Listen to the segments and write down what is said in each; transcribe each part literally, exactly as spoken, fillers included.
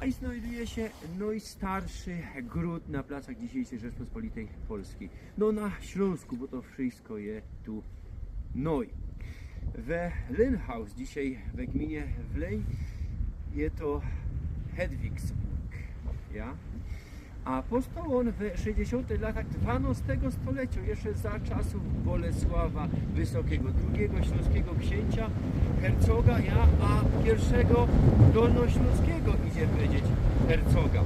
Tuj znajduje sie nojstarszy gōd na placach dzisiejszej Rzeczpospolitej Polskij. No, na Ślōnsku, bo to wszysko je tu noj. We Lönnhaus, dzisiej we gmynie Wleń, je to Hedwigsburg, ja? A powstoł ôn we szejśćdziesiōntych latach dwanostego stoleciŏ, jeszcze za czasōw Bolesława Wysokigo, drugigo ślōnskigo ksiyncia, hercoga, ja, a piyrszego dolnoślōnskigo, idzie powiedzieć, hercoga.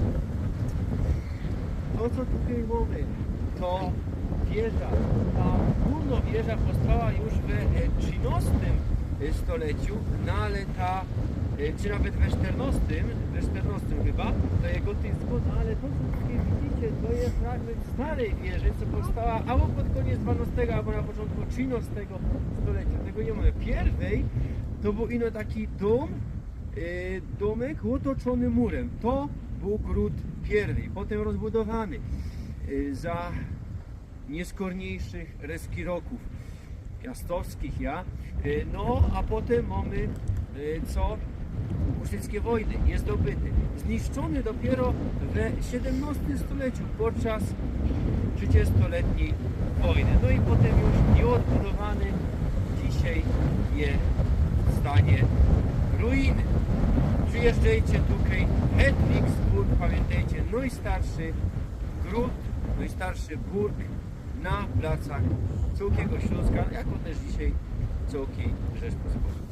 To, co tuj mōmy, to wieża. Ta gōwnŏ wieża powstała już we, e, trzinŏstym, e, stoleciu, no ale ta, e, czy nawet we sztyrnŏstym, we sztyrnŏstym chyba, to je gotycko, no ale to, co tuj widzicie, to je fragment starej wieży, co powstała abo pod kōniec dwanŏstego, abo na poczōntku trzynŏstego stoleciu. Tego niy mŏmy. Piyrwyj to bōł ino taki dōm, e, dōmek ôtoczōny murym. To bōł grōd piyrwyj, potym rozbudowany, e, za niyskorniejszych reskirokōw piastowskich, ja. E, no, a potym mōmy, e, co? Husyckie wojny, niy zdobyty. Zniszczōny dopiyro we siedymnŏstym stoleciu podczas trzidziestoletnij wojny. No i potym już nieodbudowany, dzisiej je w stanie ruiny. Przijyżdżejcie tuj, Hedwigsburg, pamiyntejcie, nojstarszy grōd, nojstarszy burg na placach cołkigo Ślōnska, jako tyż dzisiej cołkij Rzeczpospolitej.